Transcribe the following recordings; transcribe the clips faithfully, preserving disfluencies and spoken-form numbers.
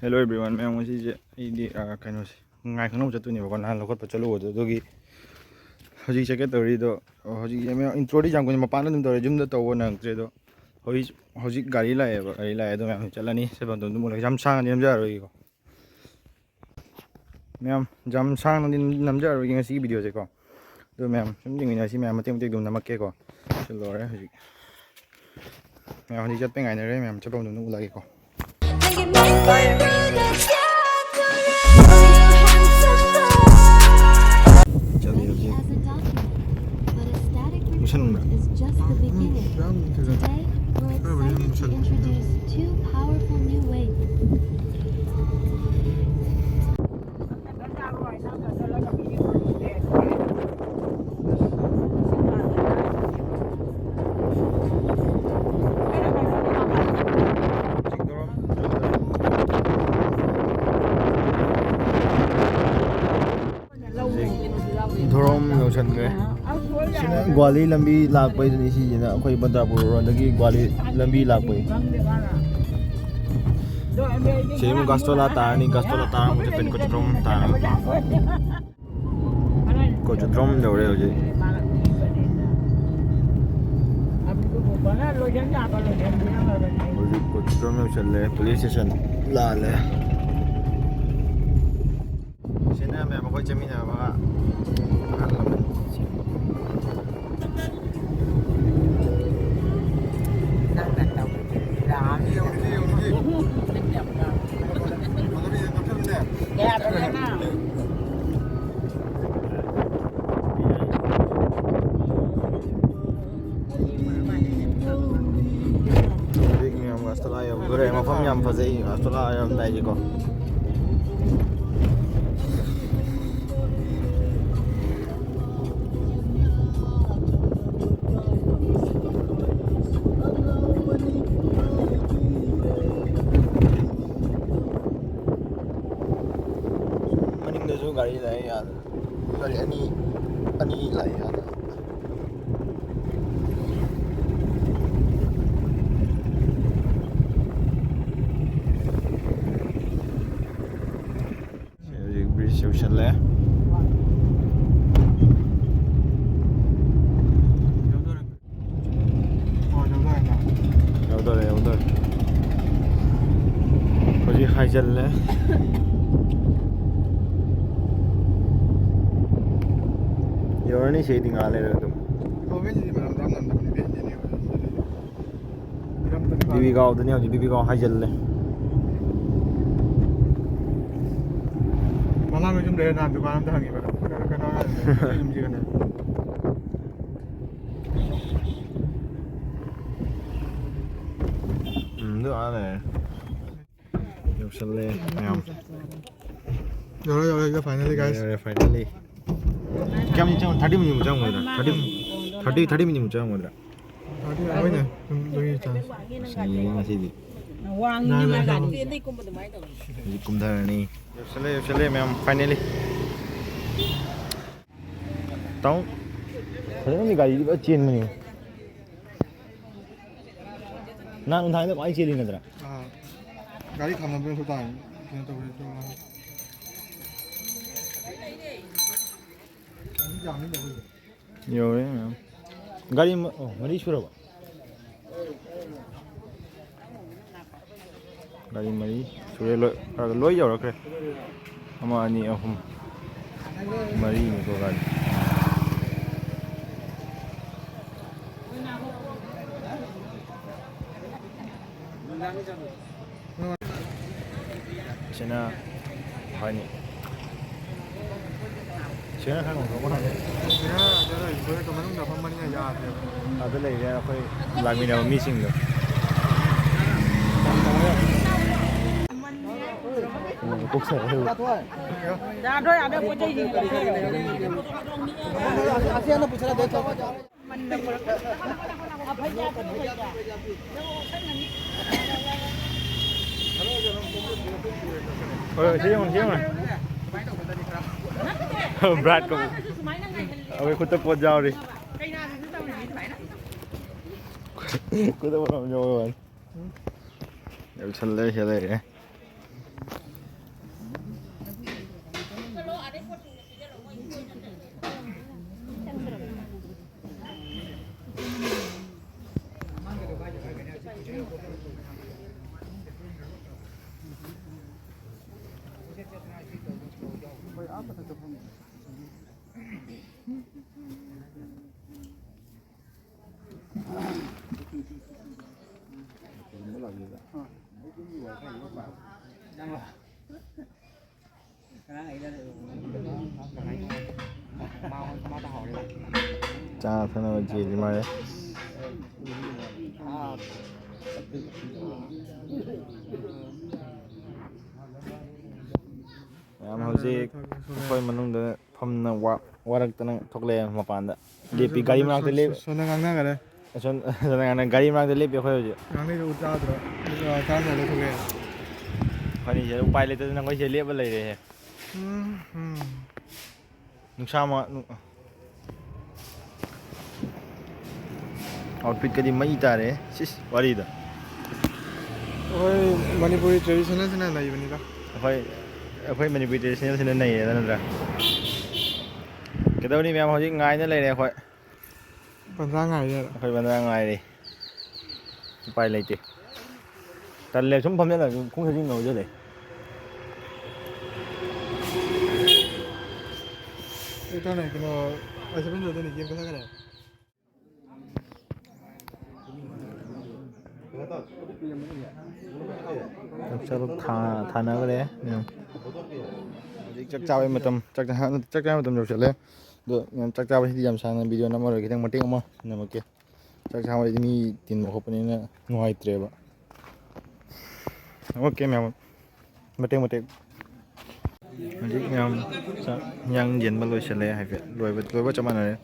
Hello everyone, ꯃꯌꯥꯝ, ꯉꯁꯤꯁꯦ ꯑꯩꯗꯤ, ꯑ, ꯀꯩꯅꯣꯁꯦ, ꯉꯥꯏ ꯈꯪꯅꯕ ꯆꯠꯇꯣꯏꯅꯦꯕꯀꯣ, ꯅꯍꯥꯟ ꯂꯧꯈꯠꯄ ꯆꯠꯂꯨꯕꯗꯣ, ꯑꯗꯨꯒꯤ ꯍꯧꯖꯤꯛ ꯆꯠꯀꯦ ꯇꯧꯔꯤꯗꯣ꯫ ꯑ, ꯍꯧꯖꯤꯛ ꯃꯌꯥꯝ introꯗꯤ ꯌꯥꯝ ꯀꯨꯏꯅ ꯃꯄꯥꯟꯗ ꯑꯗꯨꯝ ꯇꯧꯔꯦ, ꯌꯨꯝꯗ ꯇꯧꯕ ꯅꯪꯗ꯭ꯔꯦ꯫ ꯑꯗꯣ ꯍꯧꯖꯤꯛ, ꯍꯧꯖꯤꯛ ꯒꯥꯔꯤ ꯂꯥꯛꯑꯦꯕ, ꯒꯥꯔꯤ ꯂꯥꯛꯑꯦ꯫ ꯑꯗꯣ ꯃꯌꯥꯝ ꯆꯠꯂꯅꯤ, ꯆꯠꯐꯝꯗꯣ ꯑꯗꯨꯝ ꯎꯠꯂꯒꯦ꯫ ꯌꯥꯝ ꯁꯥꯡꯅꯗꯤ ꯅꯝꯖꯔꯔꯣꯏꯒꯦꯀꯣ ꯃꯌꯥꯝ, ꯌꯥꯝ ꯁꯥꯡꯅꯗꯤ ꯅꯝꯖꯔꯔꯣꯏꯒꯦ ꯉꯁꯤꯒꯤ videoꯁꯦꯀꯣ꯫ ꯑꯗꯣ ꯃꯌꯥꯝ ꯁꯨꯝ ꯌꯦꯡꯃꯤꯟꯅꯁꯤ, ꯃꯌꯥꯝ ꯃꯇꯦꯛ ꯃꯇꯦꯛ ꯑꯗꯨꯝ ꯅꯝꯃꯛꯀꯦꯀꯣ꯫ ꯁꯤ ꯂꯣꯏꯔꯦ ꯍꯧꯖꯤꯛ꯫ ꯃꯌꯥꯝ ꯍꯧꯖꯤꯛ ꯆꯠꯄ ꯉꯥꯏꯅꯔꯦ, ꯃꯌꯥꯝ ꯆꯠꯐꯝꯗꯣ ꯑꯗꯨꯝ ꯎꯠꯂꯒꯦꯀꯣ꯫ ꯆꯠꯂꯤ ꯍꯧꯖꯤꯛ꯫ ꯃꯨꯁꯟꯕ꯭ꯔꯥ? ꯍꯧꯖꯤꯛ ꯙꯣꯔꯣꯝ ꯌꯧꯁꯟꯈ꯭ꯔꯦ꯫ ꯁꯤꯅ ꯒ꯭ꯋꯥꯂꯤ ꯂꯝꯕꯤ ꯂꯥꯛꯄꯩꯗꯨꯅꯤ꯫ ꯁꯤꯁꯤꯅ ꯑꯩꯈꯣꯏ ꯕꯟꯗ꯭ꯔꯥꯄꯨꯔ ꯔꯣꯝꯗꯒꯤ ꯒ꯭ꯋꯥꯂꯤ ꯂꯝꯕꯤ ꯂꯥꯛꯄꯩ꯫ ꯁꯤ ꯑꯃꯨꯛ ꯒꯥꯁꯇꯣꯂꯥ ꯇꯥꯔꯅꯤ, ꯒꯥꯁꯇꯣꯂꯥ ꯇꯥꯔ ꯑꯃꯨꯛ ꯆꯠꯇꯣꯏꯅꯤ, ꯀꯣꯆꯤꯗ꯭ꯔꯣꯝ ꯇꯥꯔ꯫ ꯀꯣꯆꯤꯗ꯭ꯔꯣꯝ ꯌꯧꯔꯦ ꯍꯧꯖꯤꯛ꯫ ꯍꯧꯖꯤꯛ ꯀꯣꯆꯤꯗ꯭ꯔꯣꯝ ꯌꯧꯁꯜꯂꯦ, police station ꯂꯥꯜꯂꯦ꯫ ꯁꯤꯅ ꯃꯌꯥꯝ ꯑꯩꯈꯣꯏ ꯆꯠꯃꯤꯟꯅꯕ ꯑꯍꯜ ꯂꯃꯟꯁꯤꯡ꯫ ꯍꯧꯖꯤꯛ ꯃꯌꯥꯝ ꯒꯥꯁꯇꯣꯂꯥ ꯌꯧꯗꯣꯔꯦ꯫ ꯃꯐꯝ ꯌꯥꯝ ꯐꯖꯩ ꯒꯥꯁꯇꯣꯂꯥ ꯌꯧꯔꯝꯗꯥꯏꯒꯤꯀꯣ꯫ ꯃꯅꯤꯡꯗꯁꯨ ꯒꯥꯔꯤ ꯂꯥꯛꯑꯦ, ꯌꯥꯗ꯭ꯔꯦ꯫ ꯒꯥꯔꯤ ꯑꯅꯤ, ꯑꯅꯤ ꯂꯥꯛꯑꯦ, ꯌꯥꯗ꯭ꯔꯦ꯫ ꯌꯧꯗꯣꯔꯦ, ꯌꯧꯗꯣꯔꯦ꯫ ꯍꯧꯖꯤꯛ ꯍꯥꯏꯖꯤꯜꯂꯦ꯫ ꯌꯧꯔꯅꯤ ꯁꯤꯗꯤ ꯉꯥꯏꯍꯥꯛ ꯂꯩꯔꯒ ꯑꯗꯨꯝ꯫ ꯕꯤꯕꯤꯒꯥꯎꯗꯅꯦ ꯍꯧꯖꯤꯛ, ꯕꯤꯕꯤꯒꯥꯎ ꯍꯥꯏꯖꯤꯜꯂꯦ꯫ ꯃꯃꯥꯡꯗ ꯌꯨꯝ ꯂꯩꯔꯦ, ꯅꯍꯥꯟ ꯗꯨꯀꯥꯟ ꯑꯝꯗ ꯍꯪꯉꯤꯕ꯫ ꯀꯩꯅꯣ, ꯀꯩꯅꯣ ꯍꯥꯏꯔꯦ, ꯑꯩꯈꯣꯏ ꯌꯨꯝꯁꯤꯒꯅꯦ꯫ ꯎꯝ, ꯑꯗꯨ ꯑꯥ ꯂꯩꯔꯦ꯫ ꯌꯧꯁꯜꯂꯦ ꯃꯌꯥꯝ꯫ ꯌꯧꯔꯦ, ꯌꯧꯔꯦ, finally, guys꯫ ꯌꯧꯔꯦ, finally꯫ ꯀꯌꯥꯝ ꯆꯪ-, thirty minute ꯃꯨꯛ ꯆꯪꯉꯝꯒꯗ꯭ꯔꯥ? Thirty, thirty, thirty minute ꯃꯨꯛ ꯆꯪꯉꯝꯒꯗ꯭ꯔꯥ? Thirty ꯍꯣꯏꯅꯦ, ꯑꯗꯨꯝ ꯑꯗꯨꯒꯤ chance꯫ ꯑꯁ, ꯌꯦꯡꯉꯦ ꯉꯁꯤꯗꯤ꯫ ꯋꯥꯡꯉꯤꯅꯦ ꯃꯥ ꯒꯥꯔꯤ꯫ ꯍꯧꯖꯤꯛ ꯀꯨꯝꯊꯔꯅꯤ꯫ ꯌꯧꯁꯜꯂꯦ, ꯌꯧꯁꯜꯂꯦ ꯃꯌꯥꯝ, finally꯫ ꯇꯥꯃꯣ, ꯐꯖꯅꯗꯤ ꯒꯥꯔꯤꯗꯤ ꯐꯖ ꯆꯦꯟꯕꯅꯤ꯫ ꯅꯍꯥꯟ ꯅꯨꯡꯗꯥꯡꯗ ꯀꯃꯥꯏꯅ ꯆꯦꯜꯂꯤ ꯅꯠꯇ꯭ꯔꯥ? ꯑꯥ꯫ ꯒꯥꯔꯤ ꯈꯥꯝꯅꯕꯗ ꯇꯥꯏ꯫ ꯀꯩꯅꯣ ꯇꯧꯔꯦ, ꯇꯧꯔꯦ꯫ ꯌꯧꯔꯦ ꯃꯌꯥꯝ꯫ ꯒꯥꯔꯤ ꯃ-, ꯑꯣ, ꯃꯔꯤ ꯁꯨꯔꯕ? ꯒꯥꯔꯤ ꯃꯔꯤ ꯁꯨꯔꯦ, ꯂꯣꯏ, ꯂꯣꯏ ꯌꯧꯔꯛꯈ꯭ꯔꯦ꯫ ꯑꯃ, ꯑꯅꯤ, ꯑꯍꯨꯝ, ꯃꯔꯤꯅꯤꯀꯣ ꯒꯥꯔꯤ꯫ ꯁꯤꯅ ꯍꯣꯏꯅꯤ꯫ ꯁꯤꯅ ꯈꯔ ꯉꯧꯊꯣꯛꯄ ꯍꯥꯏꯅꯤ꯫ ꯁꯤꯅ ꯀꯩꯅꯣ ꯇꯧꯔꯤꯁꯦ, ꯃꯅꯨꯡꯗ ꯐꯝꯕꯅꯤꯅ ꯌꯥꯗ꯭ꯔꯦꯕ꯫ ꯑꯗ ꯂꯩꯔꯦ ꯑꯩꯈꯣꯏ ꯂꯥꯛꯃꯤꯟꯅꯕ ꯃꯤꯁꯤꯡꯗꯣ꯫ ꯎꯝ, ꯀꯣꯛ ꯁꯥꯏ ꯍꯥꯏꯕ꯫ ꯌꯥꯗ꯭ꯔꯣ, ꯌꯥꯗ꯭ꯔꯣ, ꯄꯣꯠ ꯆꯩꯁꯤꯡꯗꯣ꯫ ꯍꯣꯏ, ꯍꯣꯏ, ꯁꯤ ꯌꯦꯡꯉꯣ, ꯁꯤ ꯌꯦꯡꯉꯣ꯫ ꯕ꯭ꯔꯥꯠ ꯀꯧꯕ꯫ ꯑꯩꯈꯣꯏ ꯈꯨꯠꯇ ꯄꯣꯠ ꯌꯥꯎꯔꯤ꯫ ꯈꯨꯠꯇ ꯄꯣꯠ ꯌꯥꯎꯔꯤ꯫ ꯌꯧꯁꯜꯂꯦ, ꯁꯤ ꯂꯩꯔꯦ꯫ ꯆꯥꯅ ꯊꯛꯅꯕ ꯖꯦꯜꯗꯤ ꯃꯥꯜꯂꯦ꯫ ꯃꯌꯥꯝ ꯍꯧꯖꯤꯛ ꯑꯩꯈꯣꯏ ꯃꯅꯨꯡꯗ ꯐꯝꯅ ꯋꯥ-, ꯋꯥꯔꯛꯇꯅ ꯊꯣꯛꯂꯛꯑꯦ ꯃꯄꯥꯟꯗ꯫ ꯂꯦꯞꯄꯤ, ꯒꯥꯔꯤ ꯃꯅꯥꯛꯇ ꯂꯦꯞ-, ꯁꯣꯝꯗ ꯉꯥꯡꯅꯈꯔꯦ꯫ ꯑꯁꯣꯝ-, ꯑꯁꯣꯝꯗ ꯉꯥꯡꯅ-, ꯒꯥꯔꯤ ꯃꯅꯥꯛꯇ ꯂꯦꯞꯄꯤ ꯑꯩꯈꯣꯏ ꯍꯧꯖꯤꯛ꯫ ꯉꯥꯡꯅꯩꯗꯣ ꯎ ꯇꯥꯗ꯭ꯔꯣ? ꯑ, ꯇꯥꯗ꯭ꯔꯣ ꯊꯣꯛꯂꯛꯑꯦ꯫ ꯑꯩꯈꯣꯏꯅꯤꯁꯦ ꯎꯄꯥꯏ ꯂꯩꯇꯗꯅ ꯑꯩꯈꯣꯏꯁꯦ ꯂꯦꯞꯄ ꯂꯩꯔꯦꯍꯦ꯫ ꯎꯝ, ꯎꯝ꯫ ꯅꯨꯡꯁꯥ ꯃ-, ꯅꯨ-, outfitꯀꯗꯤ ꯃꯩ ꯇꯥꯔꯦ꯫ ꯁꯤꯁ, ꯋꯥꯔꯤꯗꯣ꯫ ꯑꯩꯈꯣꯏ ꯃꯅꯤꯄꯨꯔꯤ traditionalꯁꯤꯅ ꯅꯩꯕꯅꯤꯗ꯫ ꯑꯩꯈꯣꯏ, ꯑꯩꯈꯣꯏ ꯃꯅꯤꯄꯨꯔꯤ traditionalꯁꯤꯅ ꯅꯩꯌꯦꯗ, ꯅꯠꯇ꯭ꯔꯥ? ꯀꯩꯗꯧꯅꯤ ꯃꯌꯥꯝ, ꯍꯧꯖꯤꯛ ꯉꯥꯏꯅ ꯂꯩꯔꯦ ꯑꯩꯈꯣꯏ꯫ ꯕꯟꯗ꯭ꯔꯥ ꯉꯥꯏꯔꯦ꯫ ꯑꯩꯈꯣꯏ ꯕꯟꯗ꯭ꯔꯥ ꯉꯥꯏꯔꯤ꯫ ꯎꯄꯥꯏ ꯂꯩꯇꯦ꯫ ꯇꯜꯂꯦ, ꯁꯨꯝ ꯐꯝꯖꯜꯂꯒ ꯈꯣꯡ ꯁꯖꯤꯡ ꯉꯧꯖ ꯂꯩ꯫ ꯑꯩ ꯇꯧꯅꯦ, ꯀꯩꯅꯣ, ꯑꯩ ꯁꯚꯦꯟ ꯖꯤꯔꯣꯗꯅꯦ ꯒꯦꯝ ꯀꯛꯊꯠꯈ꯭ꯔꯦ꯫ ꯆꯥꯛ ꯆꯥꯕ ꯊꯥ-, ꯊꯥꯅꯈ꯭ꯔꯦ ꯃꯌꯥꯝ꯫ ꯍꯧꯖꯤꯛ ꯆꯥꯛ ꯆꯥꯕꯩ ꯃꯇꯝ, ꯆꯥꯛ ꯆꯥ-, ꯆꯥꯛ ꯆꯥꯕꯩ ꯃꯇꯝ ꯌꯧꯁꯜꯂꯦ꯫ ꯑꯗꯣ ꯃꯌꯥꯝ ꯆꯥꯛ ꯆꯥꯕꯁꯤꯗꯤ ꯌꯥꯝ ꯁꯥꯡꯅ ꯚꯤꯗꯤꯑꯣ ꯅꯝꯃꯔꯣꯏ, ꯈꯤꯇꯪ ꯃꯇꯦꯛ ꯑꯃ ꯅꯝꯃꯛꯀꯦ꯫ ꯆꯥꯛ ꯆꯥꯕꯗꯤ ꯃꯤ ꯇꯤꯟꯕ ꯈꯣꯠꯄꯅꯤꯅ ꯅꯨꯡꯉꯥꯏꯇ꯭ꯔꯦꯕ꯫ ꯑꯣꯀꯦ ꯃꯌꯥꯝ, ꯃꯇꯦꯛ ꯃꯇꯦꯛ꯫ ꯍꯧꯖꯤꯛ ꯃꯌꯥꯝ ꯆꯥꯛ ꯏꯟꯖꯥꯡ ꯌꯦꯟꯕ ꯂꯣꯏꯁꯤꯜꯂꯦ ꯍꯥꯏꯐꯦꯠ꯫ ꯂꯣꯏꯕ, ꯂꯣꯏꯕ ꯆꯞ ꯃꯥꯟꯅꯔꯦ꯫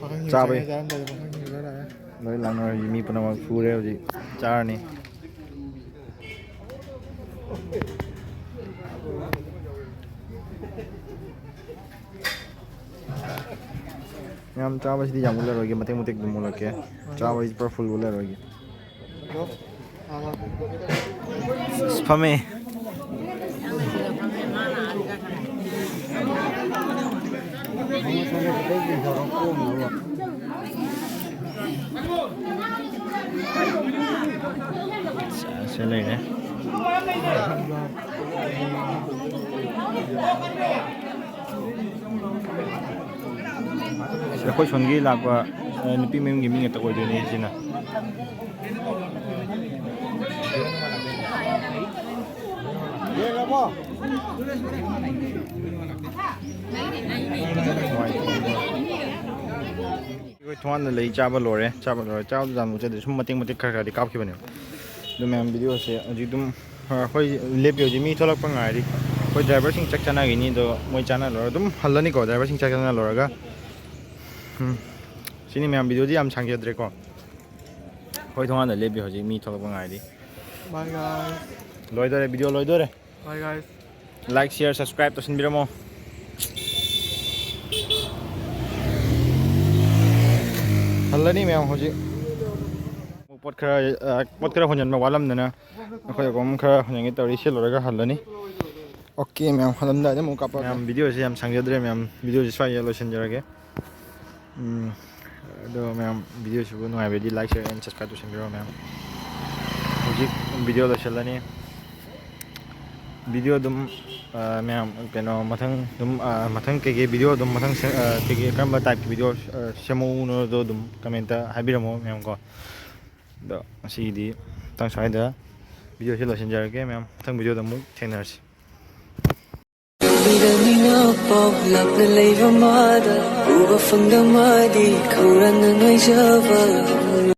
ꯄꯥꯈꯪꯁꯤꯡ ꯆꯥꯕꯩ꯫ ꯆꯥꯛ ꯆꯥꯔꯝꯗꯥꯏꯗ ꯄꯥꯈꯪꯁꯤꯡ ꯂꯣꯏ ꯂꯥꯛꯑꯦ꯫ ꯂꯣꯏ ꯂꯥꯛꯅꯔꯦ꯫ ꯃꯤ ꯄꯨꯝꯅꯃꯛ ꯁꯨꯔꯦ ꯍꯧꯖꯤꯛ꯫ ꯆꯥꯔꯅꯤ꯫ ꯌꯥꯝ ꯆꯥꯕꯁꯤꯗꯤ ꯌꯥꯝ ꯎꯠꯂꯔꯣꯏꯒꯦ, ꯃꯇꯦꯛ ꯃꯇꯦꯛ ꯑꯗꯨꯝ ꯎꯠꯂꯛꯀꯦ꯫ ꯆꯥꯕꯁꯤꯗꯤ ꯄꯨꯔꯥ full ꯎꯠꯂꯔꯣꯏꯒꯦ꯫ ꯑꯁ, ꯐꯝꯃꯦ꯫ ꯁꯦ ꯂꯩꯔꯦ꯫ ꯁꯤꯗ ꯑꯩꯈꯣꯏ ꯁꯣꯝꯒꯤ ꯂꯥꯛꯄ, ꯑ, ꯅꯨꯄꯤ ꯃꯌꯨꯝꯒꯤ ꯃꯤ ꯉꯥꯛꯇ ꯑꯣꯏꯗꯣꯏꯅꯦ ꯁꯤꯅ꯫ ꯑꯩꯈꯣꯏ ꯊꯣꯡꯒꯥꯟꯗ ꯂꯩ ꯆꯥꯕ ꯂꯣꯏꯔꯦ, ꯆꯥꯕ ꯂꯣꯏꯔꯦ, ꯆꯥꯕꯗꯨ ꯌꯥꯝ ꯎꯖꯗ꯭ꯔꯦ, ꯁꯨꯝ ꯃꯇꯦꯛ ꯃꯇꯦꯛ ꯈꯔ ꯈꯔꯗꯤ ꯀꯥꯞꯈꯤꯕꯅꯦ꯫ ꯑꯗꯨ ꯃꯌꯥꯝ ꯚꯤꯗꯤꯑꯣꯁꯦ ꯍꯧꯖꯤꯛ ꯑꯗꯨꯝ, ꯑ, ꯑꯩꯈꯣꯏ ꯂꯦꯞꯄꯤ ꯍꯧꯖꯤꯛ, ꯃꯤ ꯊꯣꯛꯂꯛꯄ ꯉꯥꯏꯔꯤ꯫ ꯑꯩꯈꯣꯏ ꯗ꯭ꯔꯥꯏꯚꯔꯁꯤꯡ ꯆꯥꯛ ꯆꯥꯅꯈꯤꯅꯤ, ꯑꯗꯣ ꯃꯣꯏ ꯆꯥꯅ ꯂꯣꯏꯔꯒ ꯑꯗꯨꯝ ꯍꯜꯂꯅꯤꯀꯣ, ꯗ꯭ꯔꯥꯏꯚꯔꯁꯤꯡ ꯆꯥꯛ ꯆꯥꯅ ꯂꯣꯏꯔꯒ꯫ ꯎꯝ꯫ ꯁꯤꯅꯤ ꯃꯌꯥꯝ, ꯚꯤꯗꯤꯑꯣꯗꯤ ꯌꯥꯝ ꯁꯥꯡꯖꯗ꯭ꯔꯦꯀꯣ꯫ ꯑꯩꯈꯣꯏ ꯊꯣꯡꯒꯥꯟꯗ ꯂꯦꯞꯄꯤ ꯍꯧꯖꯤꯛ, ꯃꯤ ꯊꯣꯛꯂꯛꯄ ꯉꯥꯏꯔꯤ꯫ Bye guys꯫ ꯂꯣꯏꯗꯣꯔꯦ, ꯚꯤꯗꯤꯑꯣ ꯂꯣꯏꯗꯣꯔꯦ꯫ Bye guys꯫ Like, share, subscribe ꯇꯧꯁꯤꯟꯕꯤꯔꯝꯃꯣ꯫ ꯍꯜꯂꯅꯤ ꯃꯌꯥꯝ ꯍꯧꯖꯤꯛ꯫ ꯄꯣꯠ ꯈꯔ, ꯑ, ꯄꯣꯠ ꯈꯔ ꯍꯣꯟꯖꯟꯕ ꯋꯥꯠꯂꯝꯗꯅ ꯑꯩꯈꯣꯏ ꯑꯍꯨꯝ ꯈꯔ ꯍꯣꯟꯖꯟꯒꯦ ꯇꯧꯔꯤ꯫ ꯁꯤ ꯂꯣꯏꯔꯒ ꯍꯜꯂꯅꯤ꯫ OK ꯃꯌꯥꯝ, ꯍꯜꯂꯝꯗꯥꯏꯗ ꯑꯃꯨꯛ ꯀꯥꯞꯄꯛꯑꯒꯦ꯫ ꯃꯌꯥꯝ, ꯚꯤꯗꯤꯑꯣꯁꯦ ꯌꯥꯝ ꯁꯥꯡꯖꯗ꯭ꯔꯦ ꯃꯌꯥꯝ, ꯚꯤꯗꯤꯑꯣꯁꯦ ꯁ꯭ꯋꯥꯏꯗ ꯂꯣꯏꯁꯤꯟꯖꯔꯒꯦ꯫ ꯎꯝ, ꯑꯗꯣ ꯃꯌꯥꯝ, ꯚꯤꯗꯤꯑꯣꯁꯤꯕꯨ ꯅꯨꯡꯉꯥꯏꯕꯗꯤ like, share and subscribe ꯇꯧꯁꯤꯟꯕꯤꯔꯣ ꯃꯌꯥꯝ꯫ ꯍꯧꯖꯤꯛ ꯚꯤꯗꯤꯑꯣ ꯂꯣꯏꯁꯤꯜꯂꯅꯤ꯫ ꯚꯤꯗꯤꯑꯣ ꯑꯗꯨꯝ, ꯑ, ꯃꯌꯥꯝ, ꯀꯩꯅꯣ, ꯃꯊꯪ ꯑꯗꯨꯝ, ꯑ, ꯃꯊꯪ ꯀꯩꯀꯩ ꯚꯤꯗꯤꯑꯣ ꯑꯗꯨꯝ ꯃꯊꯪ ꯁꯦ-, ꯑ, ꯀꯩꯀꯩ ꯀꯔꯝꯕ type ꯀꯤ ꯚꯤꯗꯤꯑꯣ, ꯑ, ꯁꯦꯝꯃꯛꯎꯅꯣꯗꯣ ꯑꯗꯨꯝ comment ꯇ ꯍꯥꯏꯕꯤꯔꯝꯃꯣ ꯃꯌꯥꯝ ꯀꯣ꯫ ꯑꯗꯣ ꯉꯁꯤꯒꯤꯗꯤ ꯃꯇꯥꯡ ꯁ꯭ꯋꯥꯏꯗ ꯚꯤꯗꯤꯑꯣꯁꯤ ꯂꯣꯏꯁꯤꯟꯖꯔꯒꯦ ꯃꯌꯥꯝ꯫ ꯃꯊꯪ ꯚꯤꯗꯤꯑꯣꯗ ꯑꯃꯨꯛ ꯊꯦꯡꯅꯔꯁꯤ꯫ ꯃꯤꯔꯝ ꯃꯤꯅ ꯄꯥꯎ ꯂꯥꯞꯅ ꯂꯩꯕ ꯃꯥꯗ ꯎꯕ ꯐꯪꯗ ꯃꯥꯗꯤ ꯈꯧꯔꯥꯡꯅ ꯉꯥꯏꯖꯕ